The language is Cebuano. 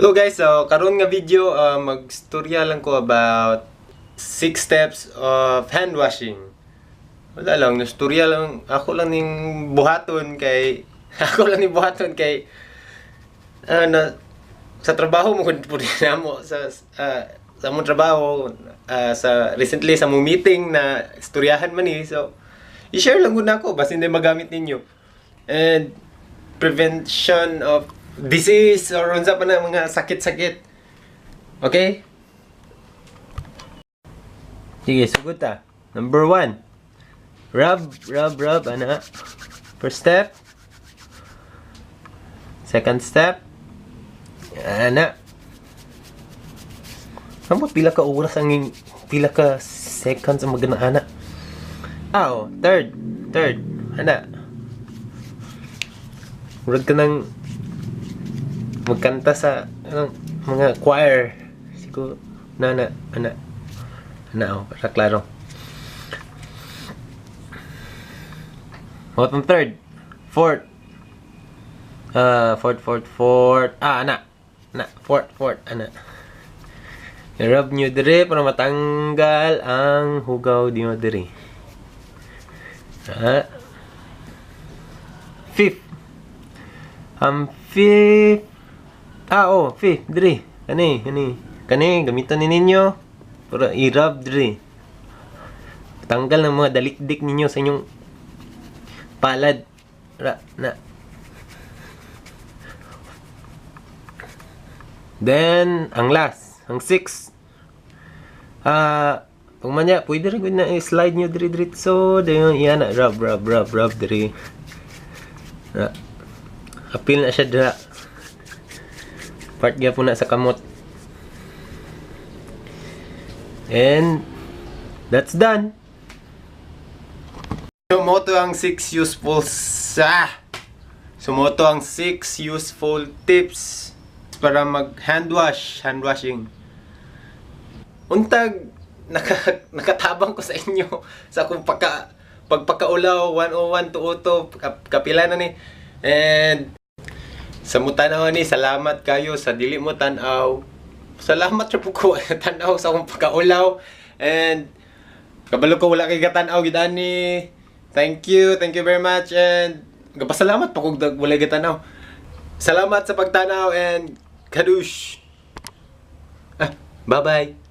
Hello guys, so karon nga video magstorya lang ko about 6 steps of hand washing. Wala lang, nastorya lang ako lang ning buhaton kay ako lang ning buhaton kay na, sa trabaho mo gud pud namo sa sa among trabaho sa recently sa among meeting na istoryahan man ni, so i-share lang gud nako basin di magamit ninyo. And prevention of disease or unsa pa na mga sakit-sakit. Okay? Sige, sugod ta. Number 1. Rub, rub, rub, ana. First step. Second step. Ana. Ambot pila ka oras ang pila ka seconds ang magana ana. Ah, oh, third. Third. Ana. Murag ka nang magkanta sa anong, mga choir. Siguro, na, na, ana. Ana, oh, para klaro. What ang third? Fourth. Fourth, fourth, fourth. Ah, ana. Ana, fourth, fourth, ana. I-rub nyo dire para matanggal ang hugaw di mo dire. Ah. Fifth. Ang fifth. Ah, oh, fifth, dire. Kani, kani. Kani, gamiton ni ninyo para i-rub dire. Tanggal ng mga dalikdik ninyo sa inyong palad. Ra, na. Then, ang last, ang sixth. Ah, pag man niya, pwede rin na i-slide nyo diri diretso. Then, yan na, rub, rub, rub, rub diri. Na. Apil na siya dira. Part gyapon na sa kamot. And that's done. Sumoto ang 6 useful sa Sumoto ang 6 useful tips para mag hand wash, hand washing. Untag nakatabang ko sa inyo sa akong pagpakaulaw 101 to auto kapila na ni. And sa mo tan-aw ni, salamat kayo sa dili mo tan-aw. Salamat ra pud ko tan-aw sa akong pagkaulaw. And kabalo ko wala kay gatan-aw gid ani. Thank you very much, and gapasalamat pa kog walay gatan-aw. Salamat sa pagtanaw and kadush. Ah, bye-bye.